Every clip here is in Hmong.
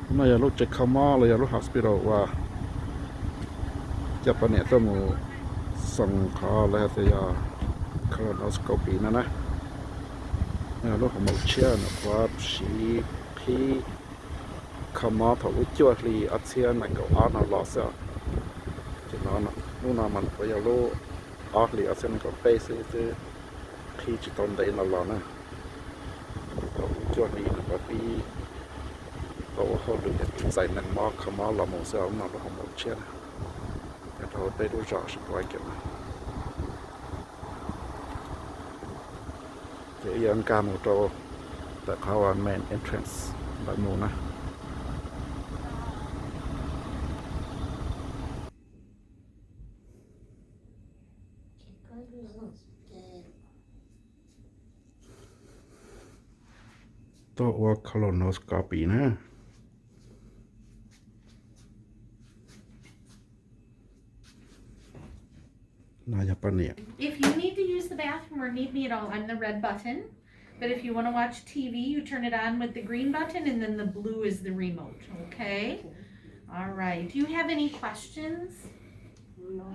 No yog lub tsev kho mob los yog lub hospital uas coj poj niam tuaj mus xoo qhov lawv hais tias yog colonoscopy no na. Yog lub hoo maum tshiab no qhuav siv qhib kho mob thaum lub cuaj hli ob txhiab nees nkaum ob no los xwb. Ces no lub no mas nws puas yog lub ob hlis ob txhiab nees nkaum peb xwb, twb qhib tsis tau ntev no los na. Thaum lub cuaj hli no puav pib tau ua hauj lwm es txais neeg mob kho mob los mus xwb, lub no lub hoo maum tshiab na. Nyob rau hauv peb lub zos Sheboygan no. Ces wb yuav nkag mus rau ntawm qhov uas main entrance ntawd mus na. Tuaj ua colonoscopy na. No yog poj niam. If you need to use the bathroom or need me at all, I'm the red button. But if you want to watch T V, you turn it on with the green button, and then the blue is the remote, okay? All right. Do you have any questions? No.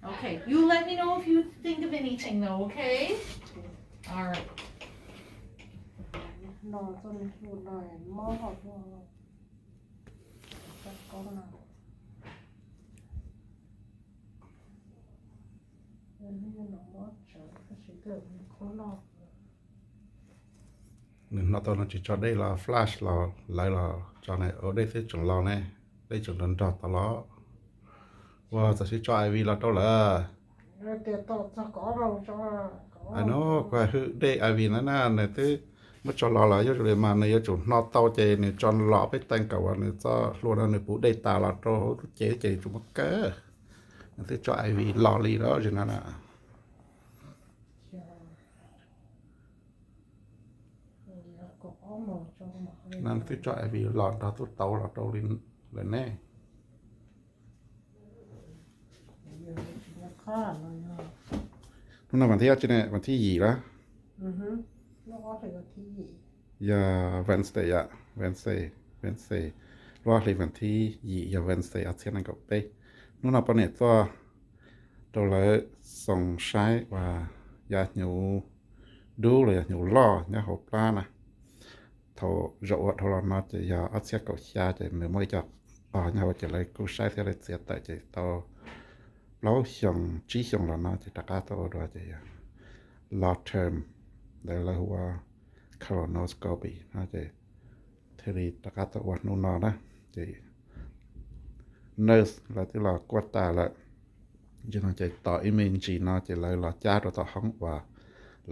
Okay. You let me know if you think of anything, though, okay? All right. Nws hnov tau no tsis tso dej los flash los lawv los tso ne, ua dej twb tseem los ne, dej tseem nrog nrog tau los. Ua txawm sib tso I V los rau lawm. Ai no, kuv hais hwm dej I V na na, nws twb muab tso los lawm, yuav tsum li mas nws yuav tsum hnov tau ces nws tso los peb teev kom uas nws txoj hlua no nws puv dej tas los rau hauv lub cev ces tsum muab kaw. Nws twb tso I V los li lawm zim no na. Nws twb tso I V los nrog tub tauv los rau li lawm ne. Hnub no vas thib ob tsi ne, vas thib yim lawm. Yog Wednesday yom, Wednesday, Wednesday, lub ob hlis vas thib yim yog Wednesday ob txhiab nees nkaum peb. Hnub no poj niam tuaj rau lawv xoo saib uas yav hnyuv dub los yog hnyuv loj nyob hauv plab na. Thaum zaum ua dhau los no ces yog ob txhiab kaum xya ces nws muaj ib co qog nyob hauv ces lawv kuj saib thiab lawv txiav tawm ces tau plaub xyoos tsib xyoos los no ces rov qab tuaj ua dua ces yog long term, ntawd lawv hu ua colonoscopy no ces thiaj li rov qab tuaj ua hnub no na. Ces nurse lawv twb los kuaj tas lawm, ces tos ib me ntsis no ces lawv los cab rau tom hoob uas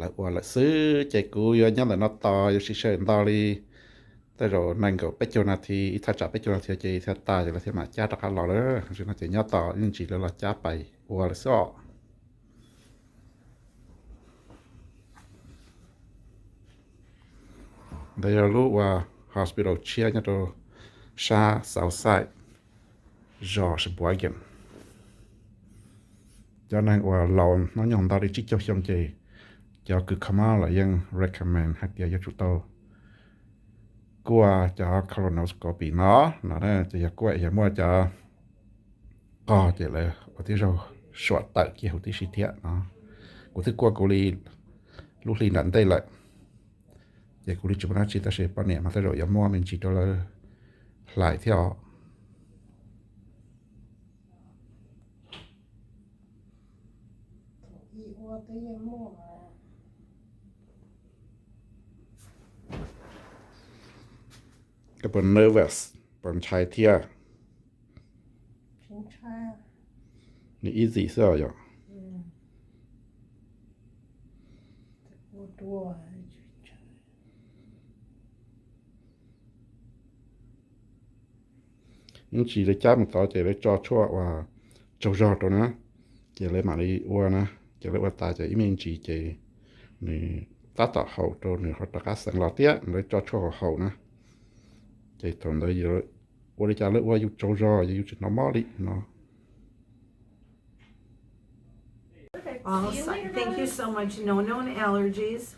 lawv ua lawm xwb. Ces kuv yuav nyob ntawm no tos yuav tsis sawv ntau li, tej zaum nees nkaum peb caug nas this, ib thaj tsam peb caug nas this ces thiaj tas ces lawv thiaj mam cab rov qab los lawm. Tam sim no ces nyob tos ib me ntsis lawv los cab pais ua lawm xwb os. Ntawd yog lub uas hospital tshiab nyob rau sab Southside, zos Sheboygan. Cov neeg uas laus hnub nyoog ntau li tsib caug xyoo ces cov kws kho mob los yeej recommend hais tias yuav tsum tau kuaj cov colonoscopy no no. Ces yog kuaj yog muaj cov qog ces lawv ua tib zaug suam tawm kiag huv tib si thiab no. Kuv twb kuaj kuv li lub hli nram ntej lawm, ces kuv li tsis muaj dab tsi tab sis poj niam mas tej zaum yuav muaj me ntsis rau lawv hlais thiab os. Koj puas nervous, puas ntshai thiab? Nws easy xwb os yom. Ib ntsis lawv cab mus tod ces lawv tso tshuaj uas tsaug zog rau na, ces lawv mam li ua na. Ces lawv ua tas ces ib me ntsis ces nws tab tom haum rau nws ho rov qab xeev los thiab, lawv tso tshuaj haum haum na. Ces thaum ntawd ua li cas lawv ua yus tsaug zog yus tsis hnov mob li no. Awesome. Thank you so much. No known allergies.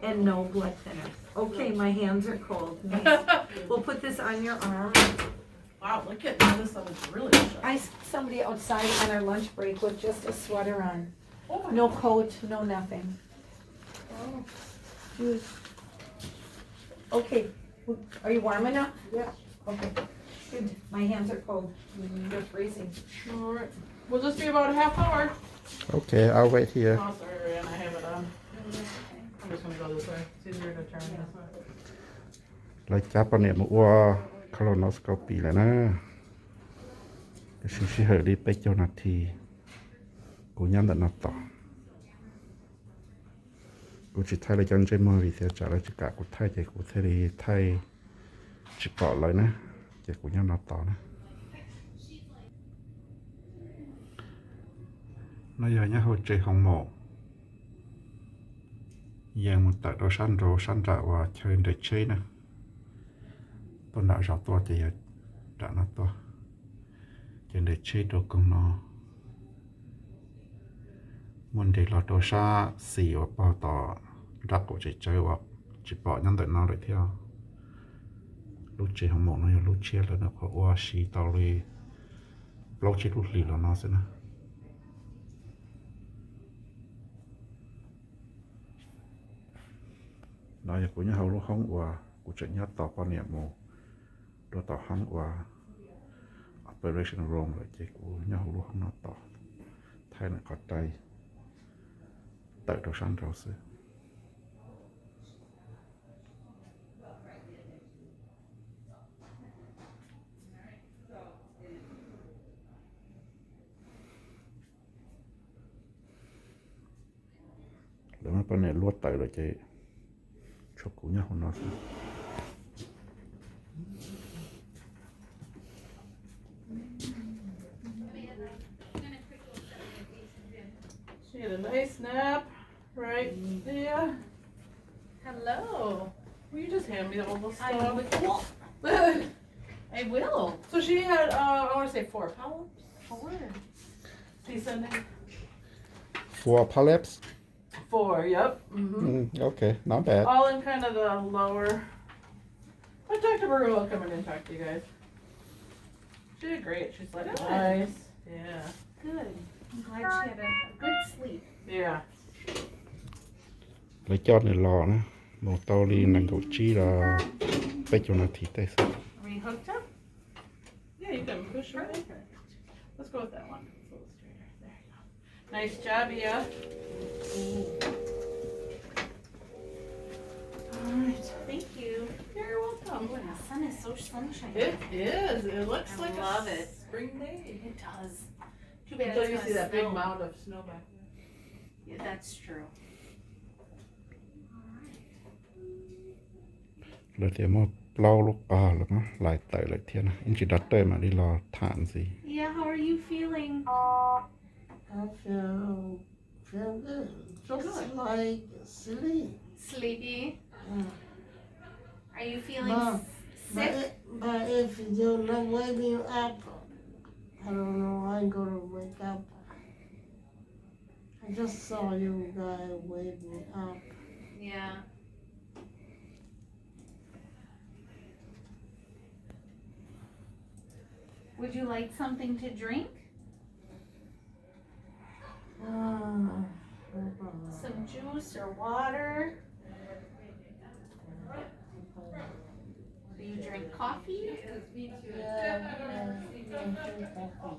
And no blood thinners. Okay, my hands are cold. Nice. We'll put this on your arm. Wow, look at this one. It's really sharp. I saw somebody outside on our lunch break with just a sweater on. Oh my. No coat, no nothing. Oh. Dude. Okay. Are you warm enough? Yeah. Okay. Good. My hands are cold. They're freezing. All right. Will this be about a half hour? Okay, I'll wait here. Oh, sorry, Ryan, I have it on. I'm just gonna go this way. It's easier to turn this way. Lawv cab poj niam mus ua colonoscopy lawm na. Tiam sis sij hawm li peb caug nas this, kuv nyob ntawm no tos. Kuv tsis thaij lawv cov ntsej muag vim tias tsam lawv tsis kam kuv thaij ces kuv thiaj li thaij tsis pom lawv na, ces kuv nyob no tos na. No yog nyob hauv tsev hoos maum, yees mus tawm rau sab nraud sab nram uas chaw nres tsheb na. Tuaj nram zos tuaj ces yog nram no tuaj, ces nres tsheb rau koog no. Muaj nres los rau sab xis uas pog tom nram qaum tsev tsawv uas tsis pom nyob ntawm no lawm thiab. Lub tsev hoos maum no yog lub tshiab lawv nyuam qhuav ua siv tau li plaub tsib lub hlis los no xwb na. No yog kuv nyob hauv lub hoob uas kuv tseem nyob tos poj niam mus rau tom hoob uas operation room lawm ces kuv nyob hauv lub hoob no tos, thaij nws qhov rai tawm rau sab nraud xwb. Lawv muab poj niam luaj tawm lawm ces tshuav kuv nyob hauv no xwb. She had a nice nap right there. Hello. Will you just hand me all the I stuff? Will. I will. So she had, uh, I want to say four polyps. Four. Descending. Four polyps? Four, yep. Mm-hmm. Mm, okay, not bad. All in kind of the lower. But Doctor Baruch will come in and talk to you guys. She did great. She slept nice. Yeah. Good. I'm glad she had a, a good sleep. Yeah. Lawv coj nws los na, mus tau li nees nkaum tsib los peb caug nas this tej xwb. Are we hooked up? Yeah, you can push away. Perfect. Let's go with that one. It's a little straighter. There you go. Nice job, yeah. All right. Thank you. You're welcome. Ooh, and the sun is so sunshiny. It is. It looks I like love a it. Spring day. It does. Too bad. Until it's you gonna see that big snow. Mound of snow back there. Yeah, that's true. All right. Lawv tias muaj plaub lub qog los mas lais tawm lawm thiab na, ib ntsis doctor mam li los tham ntxiv. Yeah, how are you feeling? I feel, feel good. Just good. Like sleep. Sleepy? Yeah. Are you feeling but, s-, but sick? If, but if you not wake me up, I don't know, I'm gonna wake up. I just saw you guys wake me up. Yeah. Would you like something to drink? Ah, no problem. Some juice or water? Do you drink coffee? Yeah, I, I drink coffee.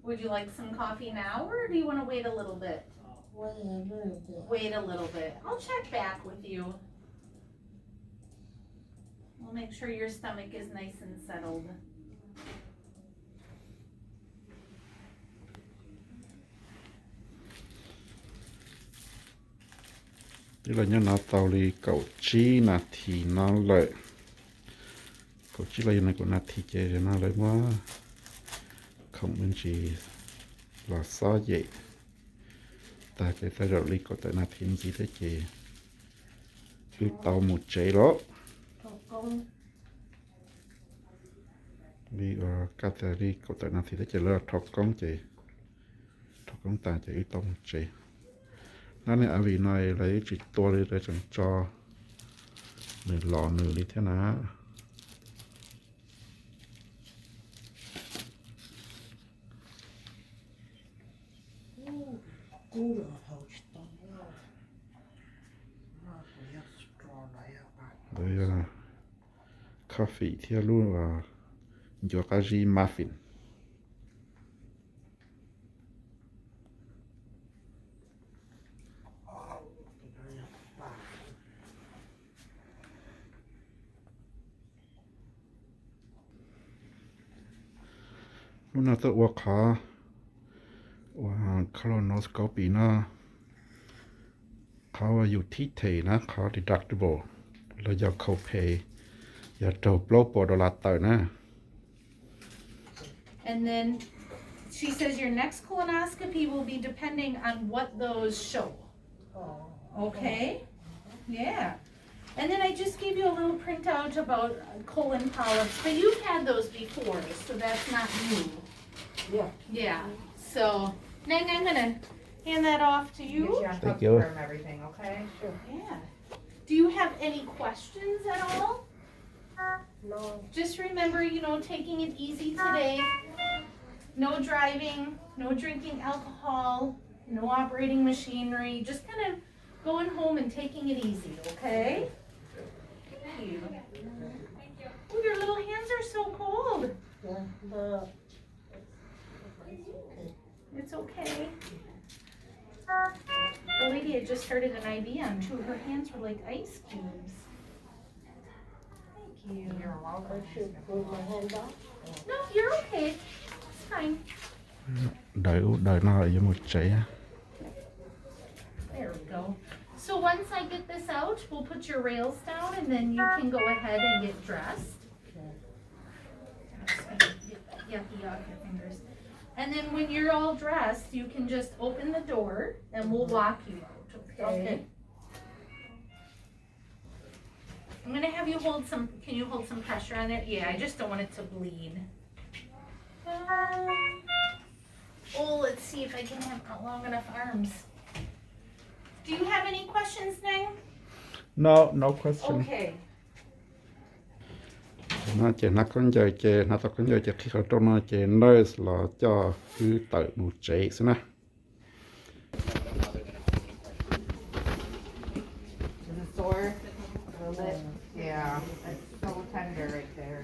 Would you like some coffee now, or do you want to wait a little bit? Wait a little bit. Wait a little bit. I'll check back with you. We'll make sure your stomach is nice and settled. Twb los nyob no tau li kaum tsib nas this no lawm. Kaum tsib los yog nees nkaum nas this ces no lawv muab khoom me ntsis los xob yem tag ces tej zaum li kaum tawm nas this ntxiv thiab ces wb tau mus tsev lawm. Li kaj tag li kaum tawm nas this thiab ces lawv rho koob ces, rho koob tas ces wb tau mus tsev na. Niag Avi no lawv tsis tua li, lawv tseem tso nws los nws li thiab na. Coffee thiab lub ncuav qab zib muffin. Lub no tuaj ua qhov ua colonoscopy no, qhov uas yus thib them na, qhov deductible los yog copay, yog raug plaub puas dollar tawm na. And then she says your next colonoscopy will be depending on what those show. Okay? Yeah. And then I just gave you a little printout about colon polyps, but you've had those before, so that's not new. Yeah. Yeah. So, Neng, I'm gonna hand that off to you. Thank you. Confirm everything, okay? Sure. Yeah. Do you have any questions at all? No. Just remember, you know, taking it easy today. No driving, no drinking alcohol, no operating machinery. Just kind of going home and taking it easy, okay? Thank you. Oh, your little hands are so cold. Yeah, the It's okay. The lady had just started an I V on too. Her hands were like ice cubes. Thank you. You're welcome. I should move my hand off. No, you're okay. It's fine. Daws ub daws no yuav mus tsev. There we go. So once I get this out, we'll put your rails down and then you can go ahead and get dressed. Yucky off your fingers. And then when you're all dressed, you can just open the door and we'll walk you out, okay? Okay. I'm gonna have you hold some, can you hold some pressure on it? Yeah, I just don't want it to bleed. Oh, let's see if I can have long enough arms. Do you have any questions, Neng? No, no question. Okay. No ces hnav khaub ncaws ces hnav tau khaub ncaws ces qhib qhov rooj no ces nurse los coj wb tawm mus tsev xwb na. Is it sore? A little bit? Yeah, it's so tender right there.